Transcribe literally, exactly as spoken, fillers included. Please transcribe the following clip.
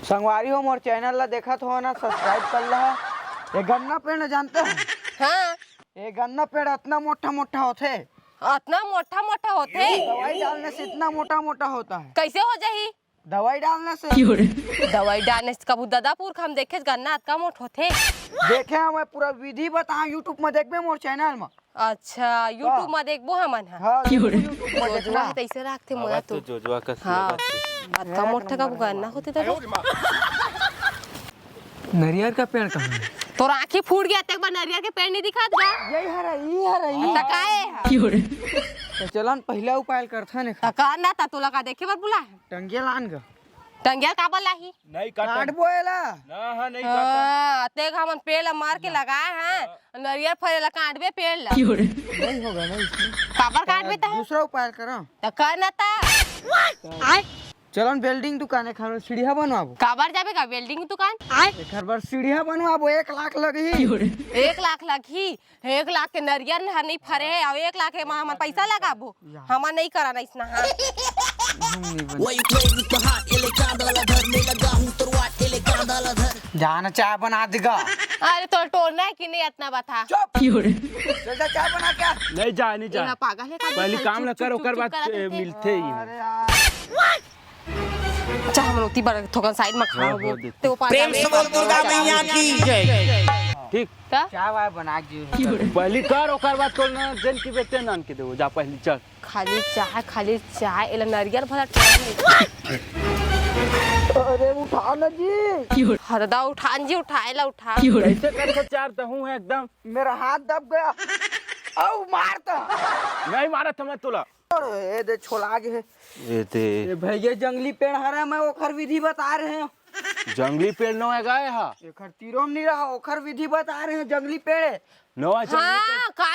संगवारी हो, मोर चैनल ला देखत हो ना, सब्सक्राइब कर ला। ये गन्ना पेड़ जानते हो? हाँ। ये गन्ना पेड़ अतना मोटा मोटा होथे। अतना मोटा मोटा होथे? दवाई डालने से इतना मोटा मोटा होता है। कैसे हो जाही? दवाई डालने से। दवाई डालने से कभू ददापुर हम देखे गन्ना अतका मोट होथे। देखे हमें पूरा विधि बताओ, YouTube में देखबे मोर चैनल में। अच्छा, YouTube हाँ। में देखबो हमन ह। हाँ, YouTube में जोजवा देखना। है तैसे रखथे मोला आवाज तो। तो जोजवा कस हाँ। लगत हे। अतका मोटा का गन्ना होथे दादा। नरियर का पेड़ कहाँ है? तोर आँखी फूट गया, तेक बार नरियर के पेड़ नहीं दिखात गा? यही हरा, यही हरा, यही। त काए ह? तो चलन पहला उपाय करथन। त का ना, त तोला का देखे बर बुला है? टंगिया लान गा। टंगिया काबर लाही? नहीं काटन। काटबो एला। ना, हाँ, नहीं काटन। हाँ, तेक हमन पेड़ ला मार के लगाए हैं, नरियर फरे ला काटबे पेड़ ला। नहीं होगा ना इसमें। काबर काटबे त? दूसरा उपाय करो। त कर ना त। चलन welding दुकान है, खानो सीढ़िया बनवाबो। काबर जाबे का welding दुकान? एकर बर सीढ़िया बनवाबो, एक लाख लगही। एक लाख लगही? एक लाख के नरियर ह नहीं फरे हे, अउ एक लाख के मा हमन पैसा लगाबो। या। हमन नहीं करन अइसना, हाँ। हम नहीं बन- वही play with my heart, ये ले चांद वाला घर में लगा हूँ तो वाट, ये ले चांद वाला घर। जान चाय बना देगा। अरे तो टोरना है कि नहीं इतना बता। चुप। चल जा चाय बना क्या? नहीं जा, नहीं जा। ये पागल है का? पहले चुप, काम ला चुप, कर, चुप, ओकर चुप बाद, करत ए, रहते। मिलते ही हैं। अरे यार। अच्छा, हम लोग ती बर थोकन side में खा हाँ, लो। हाँ, देख। ते वो पागल प्रेम है। से बोल दुर्गा मैया की जय। ठीक। का? चाय वाय बना के पहली कर, ओकर बाद तोर ना जन की बेटे नान के देवो, जा पहली चल। खाली चाय, खाली चाय, एला नरियर भला चाय। अरे उठा ना जी। हरदा उठान जी, उठाए ला उठा। कैसे करके चार दहूं है एकदम। मेरा हाथ दब गया। अउ मार तो। नहीं मारा था मैं तोला। ए दे छोला गे हे। ए दे। ए भैया जंगली पेड़ हरा, मैं ओखर विधि बता रहे हूँ। जंगली पेड़ नो है गाय हा। एखर तीरोम नहीं रहा, ओखर विधि बता रहे हैं जंगली पेड़। नवा जंगली पेड़। हाँ, का